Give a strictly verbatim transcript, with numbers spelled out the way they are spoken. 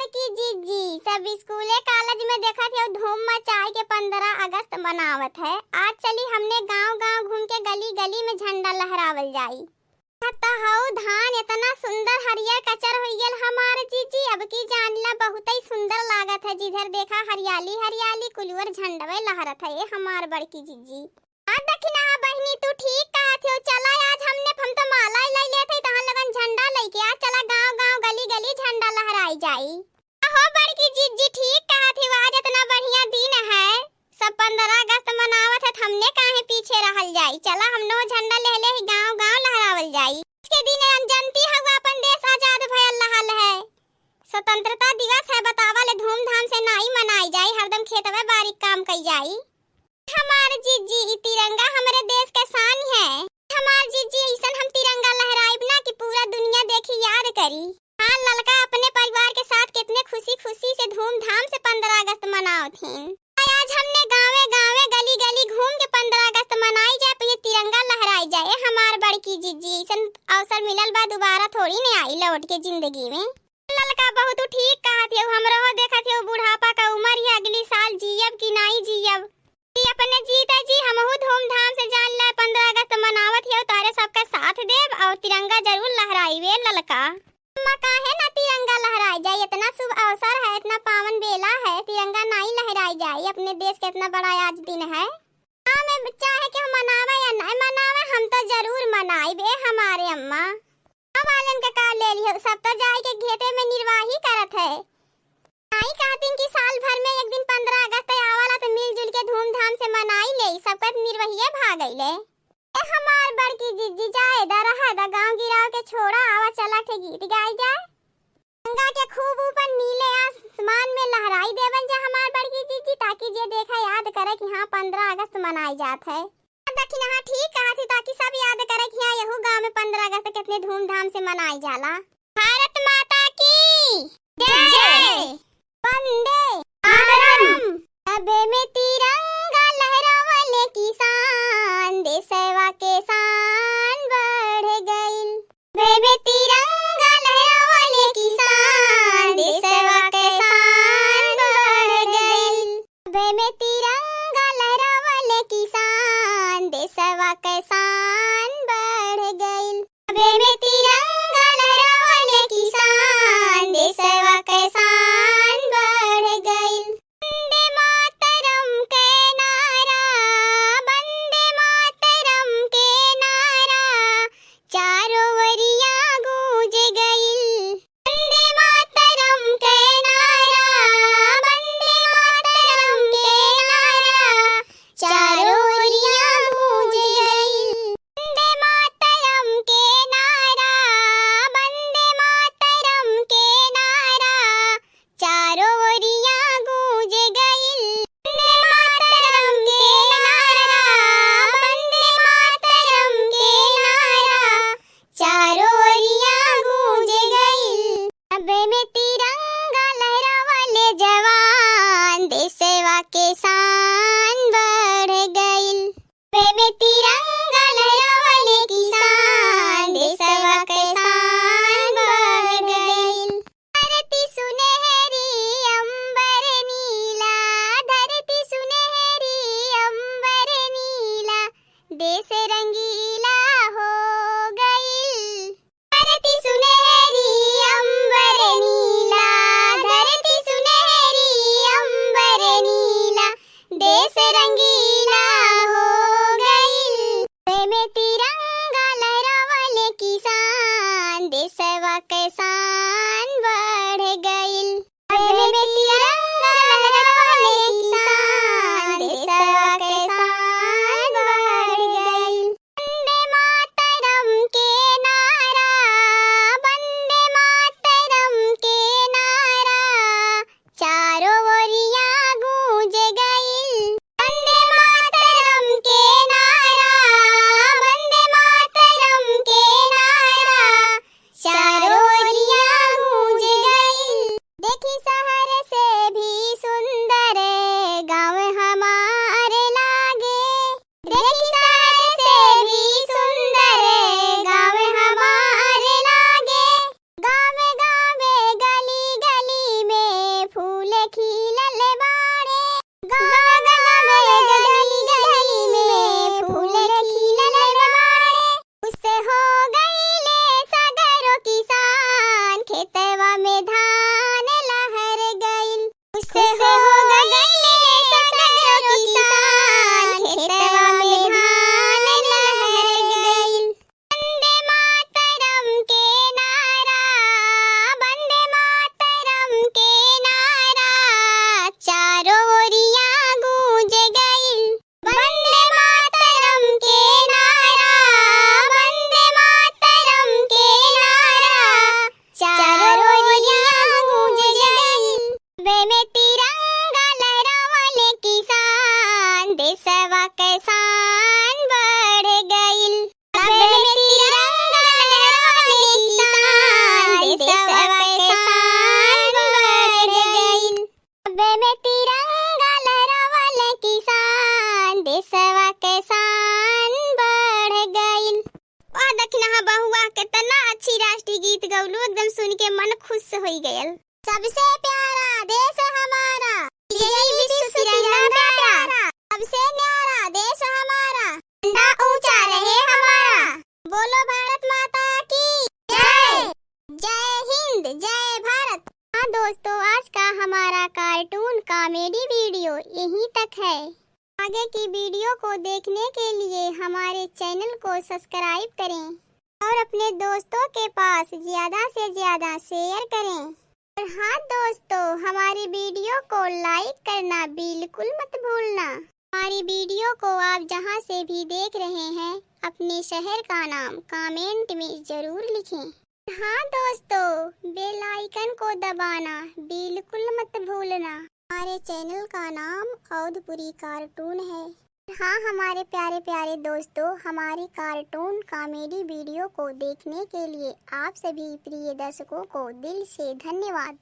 कि जीजी, सब स्कूले कॉलेज में देखत हो धूम मचाए के पन्द्रह अगस्त मनावत है। आज चली हमने गांव गांव घूम के गली गली में झंडा लहरावल जाई। त हऊ धान इतना सुंदर हरियर कचर होइ गेल हमार जीजी, अब की जान ला बहुत ही सुंदर लागत है। जिधर देखा हरियाली हरियाली, कुलवर झंडवे लहरत है ए हमार बड़की जीजी। हाँ दखिनहा बहिनी, तू ठीक कहत हो। चला आज हमने, हम तो माला ले लेत हई, तहन लगन झंडा लेके आ। चला गांव गांव गली गली झंडा लहराई जाई। अहो बड़की जीजी, ठीक कहत हो, आज इतना बढ़िया दिन है, सब पन्द्रह अगस्त मनावत है, त हमने काहे पीछे रहल जाई। चला हमनो झंडा ले ले ही गांव गांव लहरावल जाई। इसके दिन हम जनती हऊ अपन देश आजाद भयल रहल है, स्वतंत्रता दिवस है, बतावा ले धूमधाम से नाई मनाई जाई, हरदम खेतवे बारी काम कई जाई। हमार जीजी, ई तिरंगा हमरे देश के शान है। हमार जीजी, ऐसन हम तिरंगा लहराइब ना कि पूरा दुनिया देखी, याद करी। हाँ ललका, अपने परिवार के साथ कितने खुशी खुशी से धूमधाम से पन्द्रह अगस्त मनावत हैं। आज हमने गाँवे गाँवे गली गली घूम के पन्द्रह अगस्त मनाई जाए, ये तिरंगा लहराई जाए। हमार बड़की जीजी, ऐसन अवसर मिलल बा, दोबारा थोड़ी न आई लौट के जिंदगी में। ललका बहू, तू ठीक कहत हो, हमरो देखत हो बुढ़ापा का उम्र ही, अगली साल जियब कि नाई जियब। कि अपने जीते जी हमहू धूमधाम से जान ले, पन्द्रह अगस्त मनावत हो, तारे सबका साथ देब और तिरंगा जरूर लहराइबे ललका। अम्मा, काहे ना तिरंगा लहराई जाए, इतना शुभ अवसर है, इतना पावन बेला है, तिरंगा नाई लहराई जाए, अपने देश के इतना बड़ा आज दिन है। हाँ, मैं चाहे कि हम मनावे या नहीं मनावे, हम तो जरूर मनाइब ए हमारे अम्मा। अब वालन के का ले लियो, सब तो जाए के घेटे में निर्वाही करत है। नाई कहतीन कि साल भर में एक दिन पन्द्रह अगस्त आवाला, तो मिलजुल के धूमधाम से मनाई ले, सबका निर्वहिए भागई ले। ए हमार बड़की जीजी, जाए दा, रहा दा, गाँव गिराव के छोड़ा, आवा चला ठे गीत गाई जाए। गंगा के खूब ऊपर नीले आसमान में लहराई देवल जा हमार बड़की जीजी, ताकि जे देखा याद करे कि हाँ, पन्द्रह अगस्त मनाई जात है। दखिनहा ठीक कहत ही, ताकि सब याद करे कि हाँ, यहू गाँव में पन्द्रह अगस्त कितने धूमधाम से मनाई जाला। भारत माता की जय। जय। वंदे मातरम। सबे में तिरंगा लहरावले किसान, देशवा के शान बढ़ गइल। सबे में तिरंगा लहरावले किसान, देशवा के शान बढ़ गइल। सबे में तिरंगा लहरावले किसान, देशवा के शान बढ़ गइल। सबे में तिरंगा लहरावले किसान, देशवा के शान बढ़ गइल। वंदे मातरम के नारा, वंदे मातरम के नारा, चारों ओरिया गूंज गइल। वंदे मातरम के नारा, वंदे मातरम के नारा, चारों ओरिया गूंज गइल। वंदे मातरम के नारा, वंदे मातरम के नारा, चारों ओरिया गूंज गइल। वंदे मातरम के नारा, वंदे मातरम के नारा, चारों ओरिया गूंज गइल। सबे में तिरंगा लहरावले जवान, देशवा के शान बढ़ गइल। सबे में तिरंगा लहरावले किसान, देशवा के शान बढ़ गइल। धरती सुनहरी अंबर नीला, धरती सुनहरी अंबर नीला, देश रंगीला हो गइल। धरती सुनहरी अंबर नीला, धरती सुनहरी अंबर नीला, देश रंगीला हो गइल। खिलल बाड़े। गाँव गाँव गली गली में फूल खिलल बाड़े। खुश हो गईले सगरो किसान, खेतवा में धान लहर गइल। खुश हो गईले सगरो किसान, खेतवा में धान लहर गइल। वंदे मातरम के नारा, वंदे मातरम के नारा, चारों ओरिया गूंज गइल। वंदे मातरम के नारा, वंदे मातरम के नारा, चारों ओरिया गूंज गइल। बे में तिरंगा लहरावल किसान, देशवा के शान बढ़ गइल। बे में तिरंगा लहरावल किसान, देशवा के शान बढ़ गइल। बे में तिरंगा लहरावल किसान, देशवा के शान बढ़ गइल। वाह दखिनहा बहुआ, कितना अच्छी राष्ट्रीय गीत गौलू, एकदम सुन के मन खुश होई गयल। सबसे प्यारा देश हमारा, यही विश्व तिरंगा प्यारा। सबसे न्यारा देश हमारा, झंडा ऊंचा रहे हमारा। बोलो भारत माता की जय। जय हिंद, जय भारत। हाँ दोस्तों, आज का हमारा कार्टून कॉमेडी वीडियो यहीं तक है। आगे की वीडियो को देखने के लिए हमारे चैनल को सब्सक्राइब करें और अपने दोस्तों के पास ज्यादा से ज्यादा शेयर करें। और हाँ दोस्तों, हमारी वीडियो को लाइक करना बिल्कुल मत भूलना। हमारी वीडियो को आप जहाँ से भी देख रहे हैं, अपने शहर का नाम कमेंट में जरूर लिखें। हाँ दोस्तों, बेल आइकन को दबाना बिल्कुल मत भूलना। हमारे चैनल का नाम अवधपुरी कार्टून है। हाँ हमारे प्यारे प्यारे दोस्तों, हमारी कार्टून कॉमेडी वीडियो को देखने के लिए आप सभी प्रिय दर्शकों को दिल से धन्यवाद।